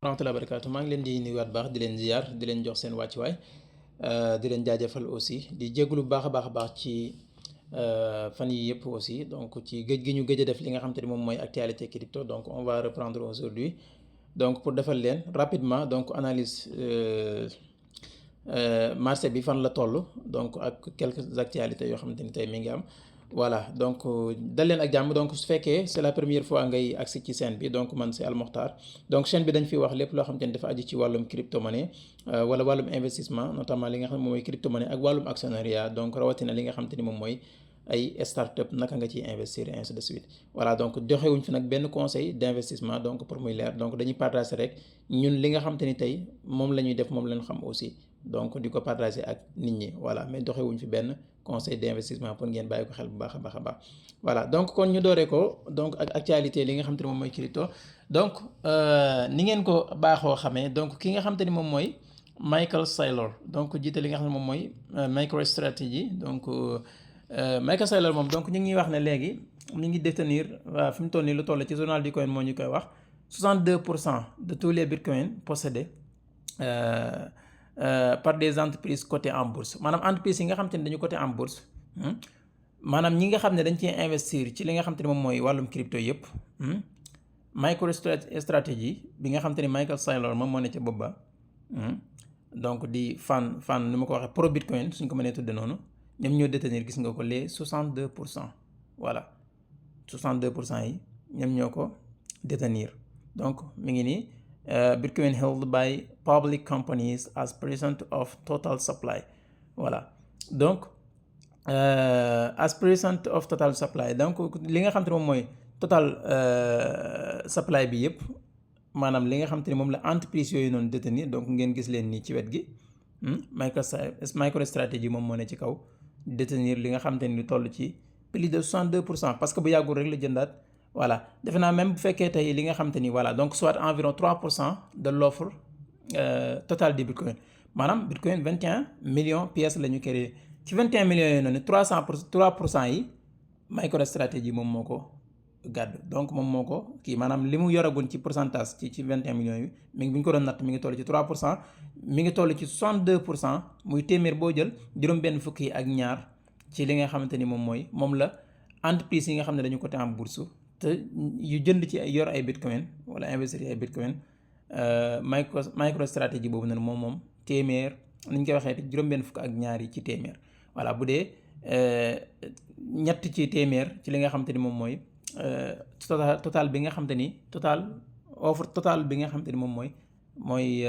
rahmatullahi barakaatu maa ngi leen di nuyuwaat baax di leen ziar di leen jox seen wàccuwaay di leen jaajëfal aussi di jégalu bu baax a baax a baax ci fan yi yëpp aussi donc ci gëj gi ñu gëj a def li nga xam te ni moom mooy actualité crypto donc on va reprendre aujourd'hui donc pour defal leen rapidement donc analyse marché bi fan la toll donc ak quelques actualités yoo xamante ni tey mi ngi am. Voilà donc dal leen ak jàmm donc su fekkee c'est la première fois ngay agsi ci chaîne bi donc man c'est Al Mokhtar donc chaîne bi dañ fi wax lépp loo xamante ni dafa aju ci wàllum crypto-monnaie wala wàllum investissement notamment li nga xam ne moom mooy crypto-monnaie ak wàllum actionnariat donc rawatina li nga xamante ni moom mooy ay start-up naka nga ciy investir et ainsi de suite. Voilà donc joxewuñ fi nag benn conseil d'investissement donc pour muy leer donc dañuy partager rek ñun li nga xamante ni tey moom la ñuy def moom lañ xam aussi donc di ko partager ak nit ñi voilà mais doxewuñ fi benn conseil d'investissement pour ngeen bàyyi ko xel bu baax a baax a baax voilà donc kon ñu dooree ko donc ak actualité li nga xam te ne moom mooy crypto donc ni ngeen ko baaxoo xamee donc ki nga xam te ni moom mooy Michael Saylor donc jiite li nga xam ne moom mooy MicroStrategy donc Michael Saylor moom donc ñu ngi wax ne léegi ñu ngi détenir waaw fi mu toll nii lu toll ci journal du coin moo ñu koy wax 62% de tous les bitcoins possédés par des entreprises cotées en bourse maanaam entreprises yi nga xam te ne dañu coté en bourse maanaam ñi nga xam ne dañ cee investir ci li nga xam te ne moom mooy wàllum crypto yëpp MicroStrategy bi nga xam te ne Michael Saylor moom moo ne ca bopp ba donc di fan ni ma ko waxee pro bitcoin suñ ko mënee tudde noonu ñoom ñoo détenir gis nga ko les 62% voilà 62% yi ñoom ñoo ko détenir donc mi ngi nii Bitcoin held by public companies as percent of total supply voilà donc as percent of total supply donc li nga xam te ne moom mooy total supply bi yëpp maanaam li nga xam te ne moom la entreprise yooyu noonu détenir donc ngeen gis leen nii ci wet gi MicroStrategy moom moo ne ci kaw détenir li nga xam te ne lu toll ci plus de 62% parce que bu yàggul rek la jëndaat. Voilà defe naa même bu fekkee tey li nga xam te ni voilà donc soit environ 3% de l'offre totale du bitcoin maanaam bitcoin 21 millions pièces la ñu créé ci 21 millions yooyu noonu 3% yi MicroStrategy moom moo ko gàddu donc moom moo ko kii maanaam li mu yoragun ci pourcentage ci 21 millions yi mi ngi bu ñu ko doon natt mi ngi toll ci 3% mi ngi toll ci 62% muy téeméer boo jël juróom-benn fukk yi ak ñaar ci li nga xamante ni moom la entreprise yi nga xam ne dañu coté en bourse te yu jënd ci yor ay bitcoin wala investir ay bitcoin MicroStrategy boobu noonu moom téeméer ni ñu koy waxee te juróom-benn fukk ak ñaar yi ci téeméer voilà bu dee ñett ci téeméer ci li nga xam te ni moom mooy total bi nga xam te ni offre total bi nga xam te ni moom mooy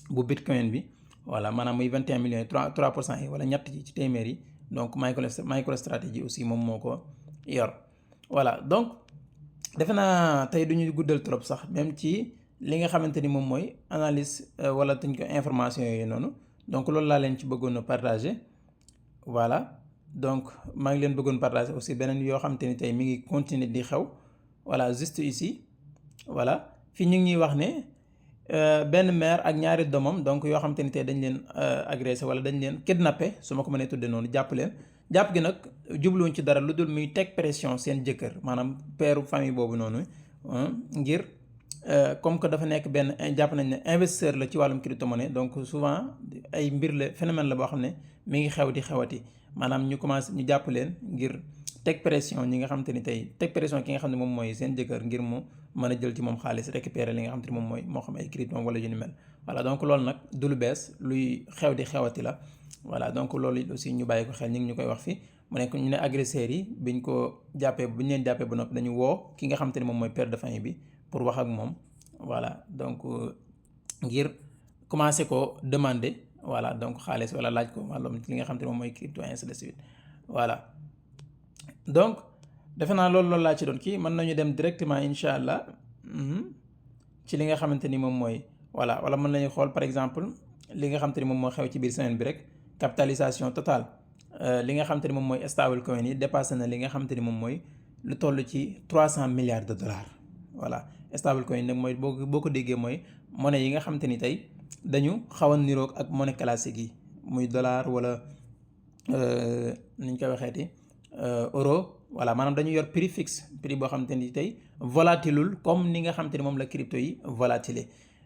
bu bitcoin bi voilà maanaam muy 21 millions yi 3% yi wala ñett ci téeméer yi donc MicroStrategy aussi moom moo ko yor. Voilà donc defe naa tey du ñu guddal trop sax même ci li nga xamante ni moom mooy analyse wala tuñ ko information yooyu noonu donc loolu laa leen ci bëggoon a partager voilà donc maa ngi leen bëggoon partager aussi beneen yoo xamante ni tey mi ngi continuer di xew voilà juste ici voilà fii ñu ngi ñuy wax ne benn mère ak ñaari doomam donc yoo xamante ni tey dañ leen agressé wala dañ leen kidnappé su ma ko mënee tudde noonu jàpp leen. jàpp gi nag jubluwuñ ci dara lu dul muy teg pression seen jëkkër maanaam père famille boobu noonu ngir comme que dafa nekk benn jàpp nañ ne investisseur la ci wàllum crypto-monnaie donc souvent ay mbir la phénomène la boo xam ne mi ngi xew di xewati maanaam ñu jàpp leen ngir teg pression ñi nga xam te ni tey teg pression ki nga xam ne moom mooy seen jëkkër ngir mu mën a jël ci moom xaalis récupérer li nga xam te ni moom mooy moo xam ay crypto wala yu ni mel voilà donc loolu nag du lu bees luy xew di xewati la. Voilà donc loolu aussi ñu bàyyi ko xel ñu ngi ñu koy wax fi mu nekk ñu ne agresseurs yi biñ leen jàppee ba noppi dañu woo ki nga xam te ne moom mooy père de famille bi pour wax ak moom voilà donc ngir commencer ko demander voilà donc xaalis wala laaj ko wàllum li nga xam te ne moom mooy crypto ainsi de suite voilà donc defe naa loolu laa ci doon kii mën nañu dem directement incha allah ci li nga xamante ni moom mooy voilà wala mën nañu xool par exemple li nga xam te ni moom moo xew ci biir semaine bi rek. Capitalisation totale li nga xam te ni moom mooy stable coin yi dépassé na li nga xam te ni moom mooy lu toll ci 300 milliards de dollars voilà stable coin nag mooy boo ko déggee mooy monnaie yi nga xam te ni tey dañu xaw a niroog ak monnaie classique yi muy dollar wala ni ñu koy waxeeti euro voilà maanaam dañu yor prix fixe prix boo xam te ni tey volatilul comme ni nga xam te ni moom la crypto yi volatile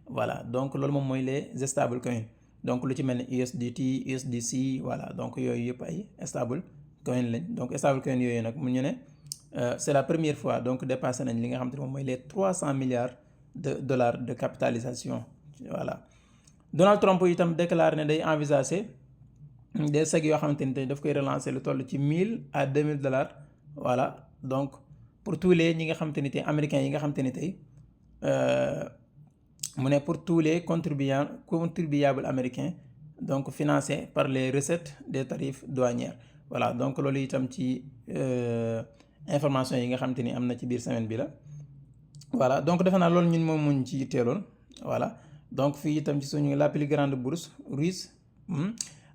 voilà donc loolu moom mooy les stable coins donc lu ci mel ni USDT USDC voilà donc yooyu yëpp ay stable coin lañ donc stable coin yooyu nag mu ñu ne c'est la première fois donc dépassé nañ li nga xam te ne moom mooy les 300 milliards de dollars de capitalisation voilà. Donald Trump itam déclaré ne day envisager des chèques yoo xamante ni tey daf koy relancer lu toll ci 1000 à 2000 dollars voilà donc pour tous les ñi nga xamante ni tey américains yi nga xamante ni tey mu ne pour tous les contribuables américains donc financés par les recettes des tarifs douanières voilà donc loolu itam ci information yi nga xamante ni am na ci biir semaine bi la voilà donc defe naa loolu ñun moom muñ ci teeloon voilà donc fii itam ci suñu la plus grande bourse russe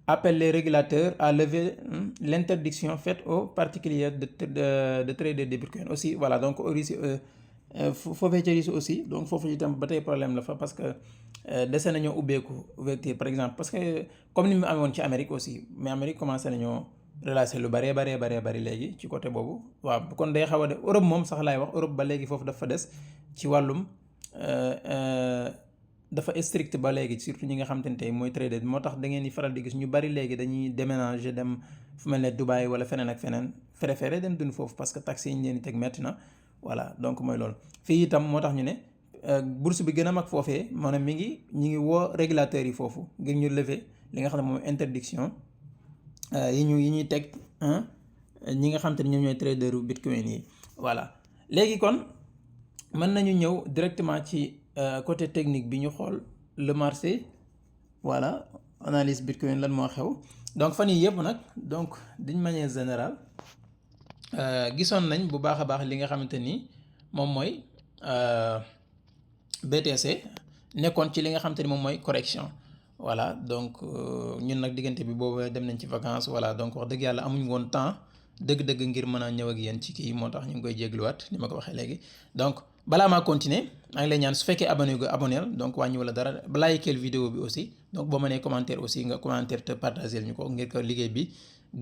appelle les régulateurs à lever l'interdiction faite aux particuliers de trader des bitcoins aussi voilà donc Russie foofee ca Russie aussi donc foofu itam ba tey problème la fa parce que dese nañoo ouverture par exemple parce que comme ni mu amee woon ci Amérique aussi mais Amérique commencé nañoo relâché lu bari léegi ci côté boobu waaw kon day xaw a de Europe moom sax laay wax Europe ba léegi foofu dafa des ci wàllum dafa strict ba léegi surtout ñi nga xam te ne tey mooy trader moo tax da ngeen di faral di gis ñu bari léegi dañuy déménager dem fu mel ne Dubaï wala feneen ak feneen préféré dem dund foofu parce que taxes yi ñu leen di teg metti na voilà donc mooy loolu. fii itam moo tax ñu ne bourse bi gën a mag foofee maanaam ñi ngi woo régulateurs yi foofu ngir ñu lever li nga xam ne moom interdiction yi ñuy teg ñi nga xam te ne ñoom ñooy traderu bitcoin yi voilà. léegi kon mën nañu ñëw directement ci côté technique bi ñu xool le marché voilà analyse bitcoin lan moo xew donc fan yii yëpp nag donc d'une manière générale gisoon nañ bu baax a baax li nga xamante ni moom mooy BTC nekkoon ci li nga xamante ni moom mooy correction voilà donc ñun nag diggante bi boobu dem nañ ci vacances voilà donc wax dëgg yàlla amuñ woon temps dëgg-dëgg ngir mën a ñëw ak yéen ci kii moo tax ñu ngi koy jégluwaat ni ma ko waxee léegi donc balaa maa continuer maa ngi lay ñaan su fekkee aboneel donc wàññi wala dara balaa yikkeel vidéo bi aussi donc boo mënee commentaire aussi nga commentaire te partager ñu ko ngir ko liggéey bi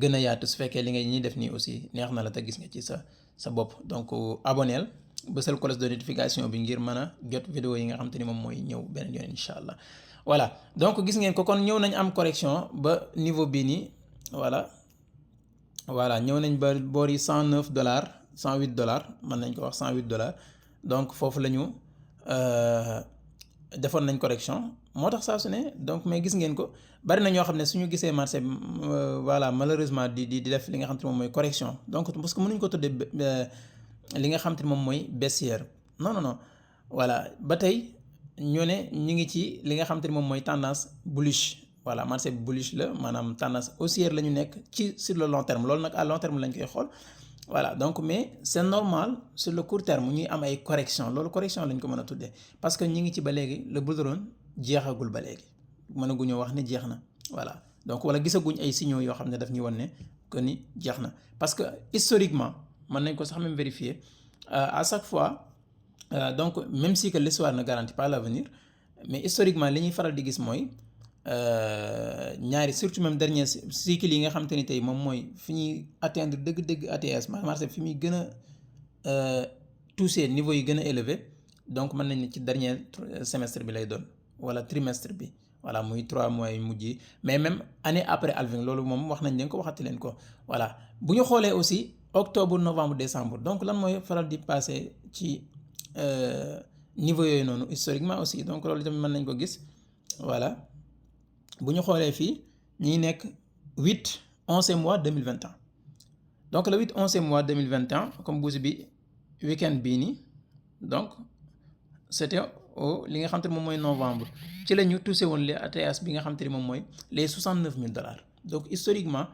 gën a yaatu su fekkee li nga ñuy def nii aussi neex na la te gis nga ci sa bopp donc aboneel bësal cloche de notification bi ngir mën a jot vidéo yi nga xam te ni moom mooy ñëw beneen yoon incha allah voilà donc gis ngeen ko kon ñëw nañ am correction ba niveau bii nii voilà ñëw nañ ba boori $109 $108 mën nañ ko wax $108 donc foofu la ñu defoon nañ correction moo tax saa su ne donc mais gis ngeen ko bari na ñoo xam ne suñu gisee marché voilà malheureusement di def li nga xam te moom mooy correction donc parce que mënuñ ko tuddee li nga xam te moom mooy baissière non voilà ba tey ñu ne ñu ngi ci li nga xam te moom mooy tendance bullish voilà marché bullish la maanaam tendance haussière la ñu nekk ci sur le long terme loolu nag à long terme lañ koy xool voilà donc mais c'est normal sur le court terme ñuy am ay correction loolu correction lañ ko mën a tuddee parce que ñi ngi ci ba léegi le bull run jeexagul ba léegi mënaguñoo wax ne jeex na voilà donc wala gisaguñ ay signaux yoo xam ne daf ñu won ne que ni jeex na parce que historiquement mën nañ ko sax même vérifier à chaque fois donc même si que l'histoire ne garantit pas l'avenir mais historiquement li ñuy faral di gis mooy ñaari surtout même dernier cycle yi nga xam te ni tey moom mooy fi ñuy atteindre dëgg-dëgg ATS marché fi muy gën a toucher niveau yi gën a élevé donc mën nañ ne ci dernier semestre bi lay doon wala trimestre bi voilà muy 3 mois yu mujj yi mais même année après halving loolu moom wax nañ leen ko waxati leen ko voilà bu ñu xoolee aussi octobre novembre décembre donc lan mooy faral di passer ci niveau yooyu noonu historiquement aussi donc loolu tamit mën nañ ko gis voilà bu ñu xoolee fii ñi nekk 8 11 mois 2021 donc le 8 11 mois 2021 comme bourse bi week-end bii nii donc c'était au li nga xam te ne moom mooy novembre ci la ñu touché woon les ATS bi nga xam te ne moom mooy les $69,000 donc historiquement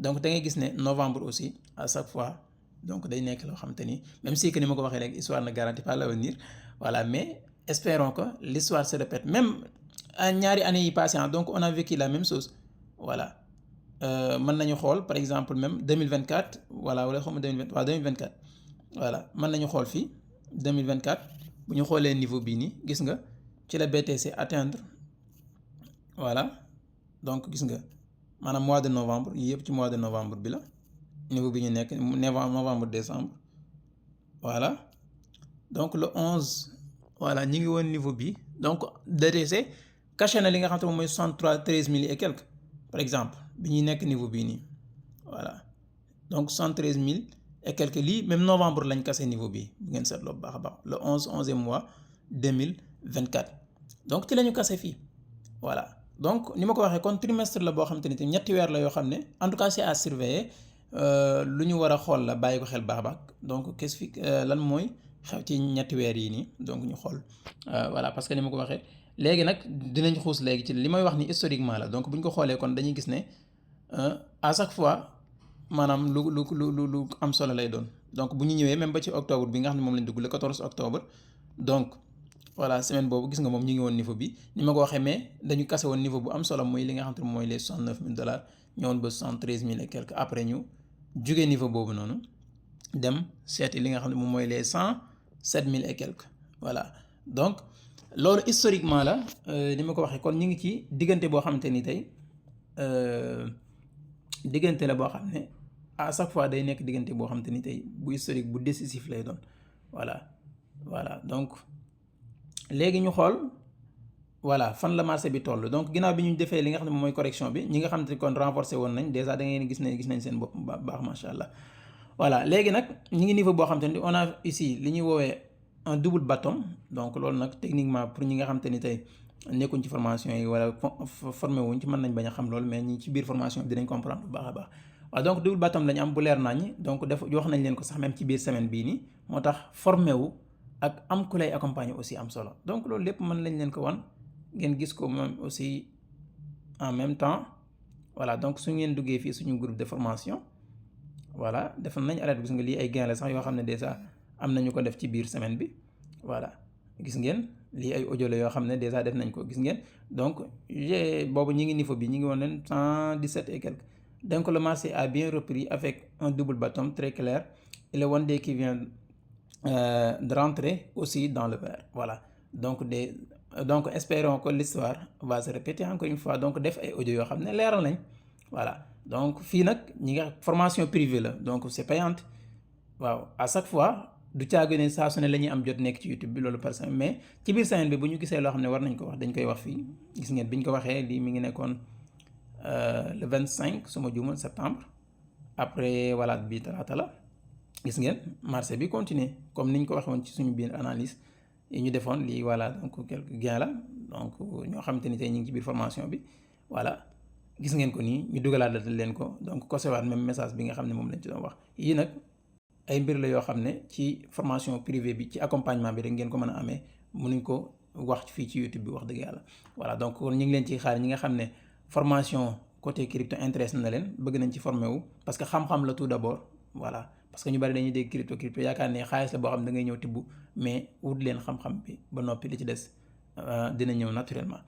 donc da ngay gis ne novembre aussi à chaque fois donc day nekk loo xam te ni même si que ni ma ko waxee rek histoire ne garantit pas l'avenir voilà mais espérons que l'histoire se répète même ñaari années yi passé donc on a vécu la même chose voilà mën nañu xool par exemple même 2024 voilà wala xawma 2020 waaw 2024 voilà mën nañu xool fii 2024 bu ñu xoolee niveau bii nii gis nga ci la BTC atteindre voilà donc gis nga maanaam mois de novembre yii yëpp ci mois de novembre bi la niveau bi ñu nekk novembre décembre voilà donc le 11 voilà ñi ngi woon niveau bi donc DTC caché na li nga xam te moom mooy 63 13000 et quelques par exemple bi ñuy nekk niveau bii nii voilà donc 13000 et quelques lii même novembre lañ kase niveau bi bu ngeen seetloo bu baax a baax le 11e mois 2024 donc ci la ñu kase fii voilà donc ni ma ko waxee kon trimestre la boo xam te ni ñetti weer la yoo xam ne en tout cas c'est à surveiller lu ñu war a xool la bàyyi ko xel baax a baax donc qu'est-ce fi lan mooy xew ci ñetti weer yi nii donc ñu xool voilà parce que ni ma ko waxee léegi nag dinañ xuus léegi ci li may wax ni historiquement la donc bu ñu ko xoolee kon dañuy gis ne à chaque fois maanaam lu am solo lay doon donc bu ñu ñëwee même ba ci octobre bi nga xam ne moom lañ dugg le 14 octobre donc voilà semaine boobu gis nga moom ñu ngi woon niveau bi ni ma ko waxee mais dañu kase woon niveau bu am solo mooy li nga xam te mooy les $69000 ñëwoon ba 73000 et quelques après ñu jugee niveau boobu noonu dem seeti li nga xam ne moom mooy les 107000 et quelques voilà donc loolu historiquement la ni ma ko waxee kon ñu ngi ci diggante boo xamante ni tey diggante la boo xam ne à chaque fois day nekk diggante boo xamante ni tey bu historique bu décisif lay doon voilà donc léegi ñu xool voilà fan la marché bi toll donc ginnaaw bi ñu defee li nga xam ne moom mooy correction bi ñi nga xam ne kon renforcé woon nañ déjà da ngeen gis nañ seen bopp baax macha allah voilà léegi nag ñi ngi niveau boo xam te ni on a ici li ñuy woowee un double bottom donc loolu nag techniquement pour ñi nga xam te ni tey nekkuñ ci formation yi wala formé wuñ ci mën nañ bañ a xam loolu mais ñi ci biir formation bi dinañ comprendre bu baax a baax waaw donc double bottom lañu am bu leer nañ donc def wax nañ leen ko sax même ci biir semaine bii nii moo tax formé wu ak am ku lay accompagner aussi am solo donc loolu lépp mën lañ leen ko wan ngeen gis ko même aussi en même temps voilà donc su ngeen duggee fii suñu groupe de formation voilà def nañ alerte gis nga lii ay gain la sax yoo xam ne déjà am nañu ko def ci biir semaine bi voilà gis ngeen lii ay audio la yoo xam ne déjà def nañ ko gis ngeen donc boobu ñi ngi niveau bi ñi ngi woon leen 117 et quelques donc le marché a bien repris avec un double bottom très clair et le one day qui vient de rentrer aussi dans le vert voilà donc espérons que l'histoire va se répéter encore une fois donc def ay audio yoo xam ne leeral nañ voilà donc fii nag ñi nga formation privée la donc c'est payante waaw à chaque fois du caagu ne saa su ne la ñuy am jot nekk ci YouTube bi loolu par exemple mais ci biir semaine bi bu ñu gisee loo xam ne war nañ ko wax dañ koy wax fii gis ngeen bi ñu ko waxee lii mi ngi nekkoon le 25 su ma juumul septembre après voilà bii talaata la gis ngeen marché bi continuer comme ni ñu ko waxee woon ci suñu biir analyse yi ñu defoon lii voilà donc quelques gains la donc ñoo xamante ni tey ñu ngi ci biir formation bi voilà gis ngeen ko nii ñu dugalaat leen ko donc kosewaat même message bi nga xam ne moom lañ ci doon wax yii nag ay mbir la yoo xam ne ci formation privée bi ci accompagnement bi rek ngeen ko mën a amee mënuñ ko wax fii ci YouTube bi wax dëgg yàlla voilà donc ñu ngi leen ciy xaar ñi nga xam ne formation côté crypto intéresse na leen bëgg nañ ci formé wu parce que xam-xam la tout d'abord voilà parce que ñu bari dañuy dégg crypto yaakaar ne xaalis la boo xam ne da ngay ñëw tibb mais wut leen xam-xam bi ba noppi li ci des dina ñëw naturellement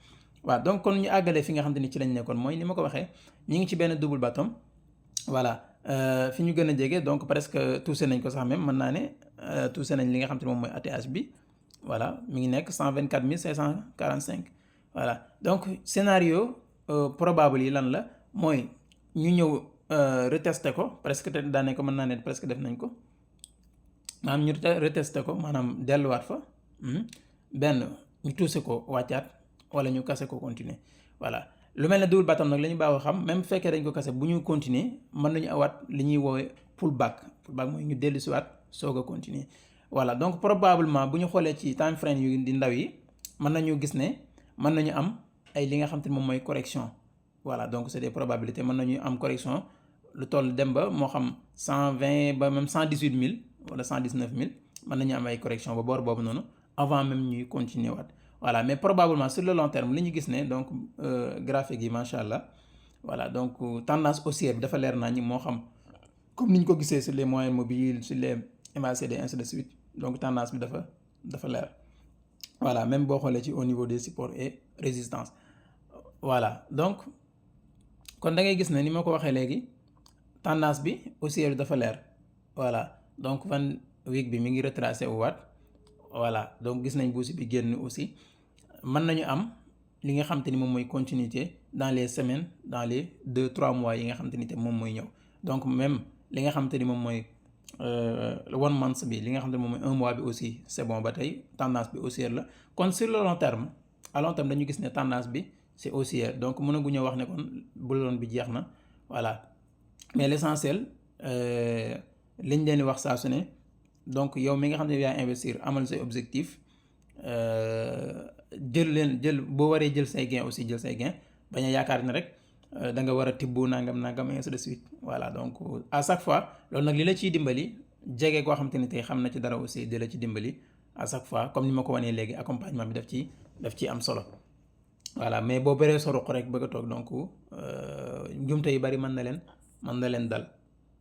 waaw donc kon ñu àggalee fi nga xam te ni ci lañ nekkoon mooy ni ma ko waxee ñi ngi ci benn double bottom voilà fi ñu gën a jege donc presque touché nañ ko sax même mën naa ne touché nañ li nga xam te ne moom mooy ATH bi voilà mi ngi nekk 124 545 voilà donc scénario probable yi lan la mooy ñu ñëw retesté ko presque te daanaka mën naa ne presque def nañ ko maanaam ñu retesté ko maanaam delluwaat fa benn ñu touché ko wàccaat wala ñu kase ko continuer voilà lu mel ne double bottom nag la ñu baaxoo xam même fekkee dañ ko kase bu ñu continuer mën nañu awaat li ñuy woowee pullback mooy ñu dellu si waat soog a continuer voilà donc probablement bu ñu xoolee ci time frame yu di ndaw yi mën nañu gis ne mën nañu am ay li nga xam te ne moom mooy correction voilà donc c'est des probabilités mën nañu am correction lu toll dem ba moo xam 120 ba même 118000 wala 119000 mën nañu am ay correction ba boor boobu noonu avant même ñuy continuer waat voilà mais probablement sur le long terme li ñu gis ne donc graphique yi macha allah voilà donc tendance haussière bi dafa leer naa ñi moo xam comme ni ñu ko gisee sur les moyennes mobiles sur les MACD ainsi de suite donc tendance bi dafa leer voilà même boo xoolee ci au niveau des supports et résistance voilà donc kon da ngay gis ne ni ma ko waxee léegi tendance bi haussière bi dafa leer voilà donc fan week bi mi ngi retracé wu waat voilà donc gis nañ bourse bi génn aussi mën nañu am li nga xam te ni moom mooy continuité dans les semaines dans les 2-3 mois yi nga xam te ni te moom mooy ñëw donc même li nga xam te ni moom mooy one month bi li nga xam ne moom mooy un mois bi aussi c'est bon ba tey tendance bi haussière la kon sur le long terme à long terme dañu gis ne tendance bi c'est haussière donc mënaguñoo wax ne kon bull bi jeex na voilà mais l'essentiel liñ leen di wax saa su ne donc yow mi nga xam ne yaa investir amal say objectif jël boo waree jël say gain aussi jël say gain bañ a yaakaar ne rek da nga war a tibbu nangam ainsi de suite voilà donc à chaque fois loolu nag li la ciy dimbali jege koo xam te ni tey xam na ci dara aussi di la ci dimbali à chaque fois comme ni ma ko wanee léegi accompagnement bi daf ci am solo voilà mais boo bëree sa ruq rek bëgg a toog donc njumte yu bari mën na leen dal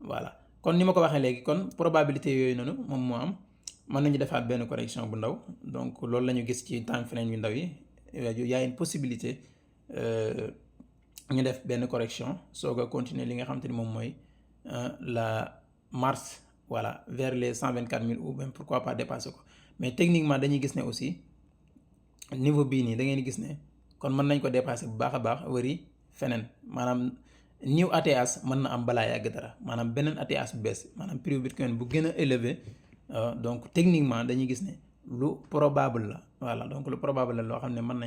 voilà kon ni ma ko waxee léegi kon probabilité yooyu noonu moom moo am mën nañu defaat benn correction bu ndaw donc loolu la ñu gis ci time frame yu ndaw yi y a une possibilité ñu def benn correction soog a continuer li nga xam te ni moom mooy la marche voilà vers les 124 000 ou même pourquoi pas dépasser ko mais techniquement dañuy gis ne aussi niveau bii nii da ngeen gis ne kon mën nañ ko dépasser bu baax a baax wari feneen maanaam new ATH mën na am balaa yàgg dara maanaam beneen ATH bu bees maanaam prix Bitcoin bu gën a élevé donc techniquement dañuy gis ne lu probable la voilà donc lu probable la loo xam ne mën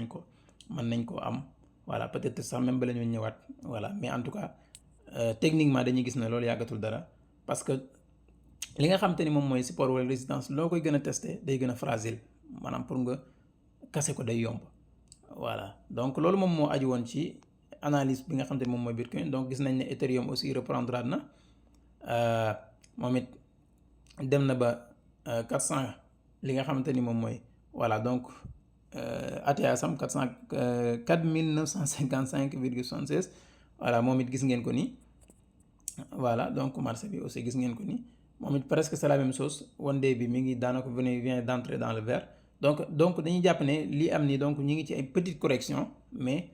nañ koo am voilà peut-être sax même ba la ñu ñëwaat voilà mais en tout cas techniquement dañuy gis ne loolu yàggatul dara parce que li nga xam te ni moom mooy support wala résistance loo koy gën a testé day gën a fragile maanaam pour nga kase ko day yomb voilà donc loolu moom moo aju woon ci analyse bi nga xam te ni moom mooy Bitcoin donc gis nañ ne Ethereum aussi reprendre na moom it dem na ba 400 li nga xamante ni moom mooy voilà donc ATH am 4955,76 voilà moom it gis ngeen ko nii voilà donc marché bi aussi gis ngeen ko nii moom it presque c'est la même chose one day bi mi ngi daanaka vient d'entrer dans le vert donc dañuy jàpp ne lii am nii donc ñu ngi ci ay petite correction mais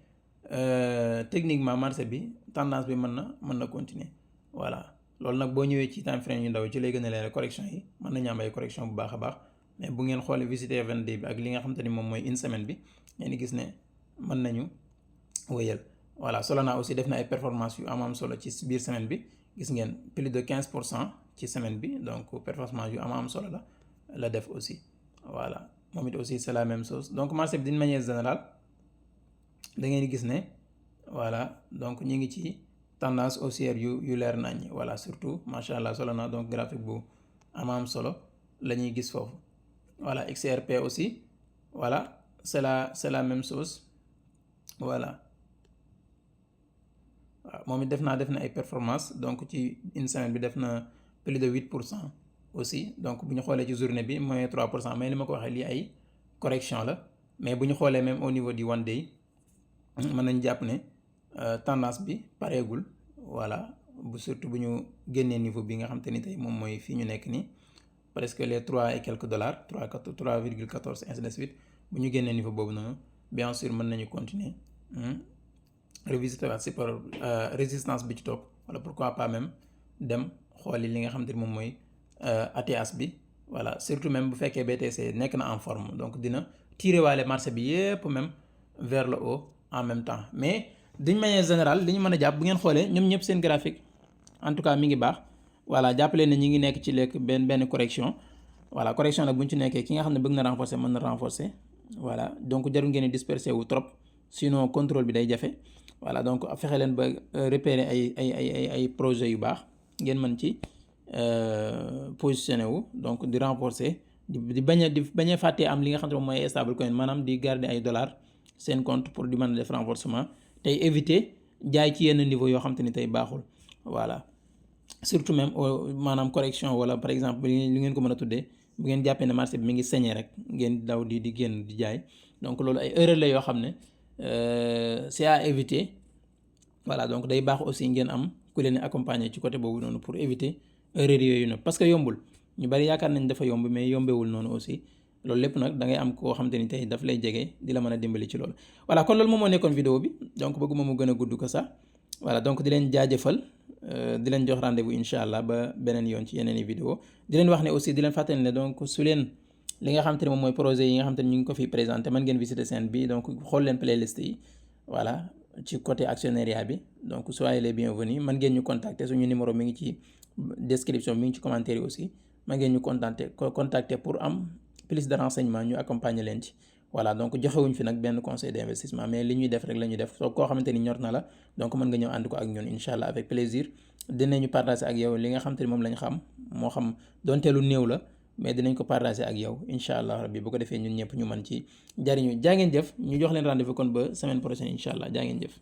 techniquement marché bi tendance bi mën na continuer voilà loolu nag boo ñëwee ci time frame yu ndaw ci lay gën a leer correction yi mën nañu am ay correction bu baax a baax mais bu ngeen xoolee visiter 22 bi ak li nga xamante ni moom mooy une semaine bi ngeen gis ne mën nañu wéyal voilà Solana aussi def na ay performance yu am solo ci biir semaine bi gis ngeen plus de 15% ci semaine bi donc performance yu am solo la def aussi voilà moom it aussi c'est la même chose donc marché bi d'une manière générale da ngeen gis ne voilà donc ñu ngi ci tendance haussière yu leer nañ voilà surtout macha allah Solana donc graphique bu am solo la ñuy gis foofu voilà XRP aussi voilà c'est la même chose voilà waaw moom it def na ay performance donc ci une semaine bi def na plus de 8% aussi donc bu ñu xoolee ci journée bi moins 3% mais li ma ko waxee lii ay correction la mais bu ñu xoolee même au niveau du one day mën nañ jàpp ne tendance bi pareegul voilà bu surtout bu ñu génnee niveau bi nga xam te ni tey moom mooy fii ñu nekk nii presque les 3 et quelques dollars 3,14 ainsi de suite bu ñu génnee niveau boobu noonu bien sûr mën nañu continuer revisiter waat support résistance bi ci topp wala pourquoi pas même dem xooli li nga xam te ni moom mooy ATH bi voilà surtout même bu fekkee BTC nekk na en forme donc dina tirer waale marché bi yépp même vers le haut en même temps mais d'une manière générale li ñu mën a jàpp bu ngeen xoolee ñoom ñëpp seen graphique en tout cas mi ngi baax voilà jàppale ne ñi ngi nekk ci lekk benn correction voilà correction nag bu ñu ci nekkee ki nga xam ne bëgg na renforcer mën na renforcer voilà donc jarul ngeen disperser wu trop sinon contrôle bi day jafe voilà donc fexe leen ba repérer ay projets yu baax ngeen mën ci positionné wu donc di renforcer di bañ a fàttee am li nga xam ne moom mooy stable coin maanaam di garder ay dollars seen compte pour di mën a def renforcement tey éviter jaay ci yenn niveau yoo xam te ni tey baaxul voilà surtout même maanaam correction wala par exemple li ngeen ko mën a tuddee bu ngeen jàppee ne marché bi mi ngi saigner rek ngeen daw di génn di jaay donc loolu ay erreur la yoo xam ne c'est à éviter voilà donc day baax aussi ngeen am ku leen accompagner ci côté boobu noonu pour éviter erreur yooyu noonu parce que yombul ñu bari yaakaar nañ dafa yomb mais yombewul noonu aussi loolu lépp nag da ngay am koo xam te ni tey daf lay jege di la mën a dimbali ci loolu voilà kon loolu moom moo nekkoon vidéo bi donc bëgguma mu gën a gudd ko sax voilà donc di leen jaajëfal di leen jox rendez-vous incha allah ba beneen yoon ci yeneen i vidéo di leen wax ne aussi di leen fàttali ne donc su leen li nga xam te ne moom mooy projet yi nga xam te ne ñu ngi ko fi présenté mën ngeen visiter scène bi donc xool leen playlist yi voilà ci côté actionnariat bi donc soyez les bienvenus mën ngeen ñu contacter suñu numéro mi ngi ci description mi ngi ci commentaire yi aussi ma ngeen ñu contacter pour am plus de renseignement ñu accompagner leen ci. voilà donc joxewuñ fi nag benn conseil d'investissement mais li ñuy def rek la ñuy def soo koo xamante ni ñor na la donc mën nga ñëw ànd ko ak ñun incha allah avec plaisir dinañu partager ak yow li nga xamante ni moom lañ xam moo xam donte lu néew la mais dinañ ko partager ak yow incha allah rabbi bu ko defee ñun ñëpp ñu mën ci jariñu jaa ngeen jëf ñu jox leen rendez-vous kon ba semaine prochaine incha allah jaa ngeen jëf.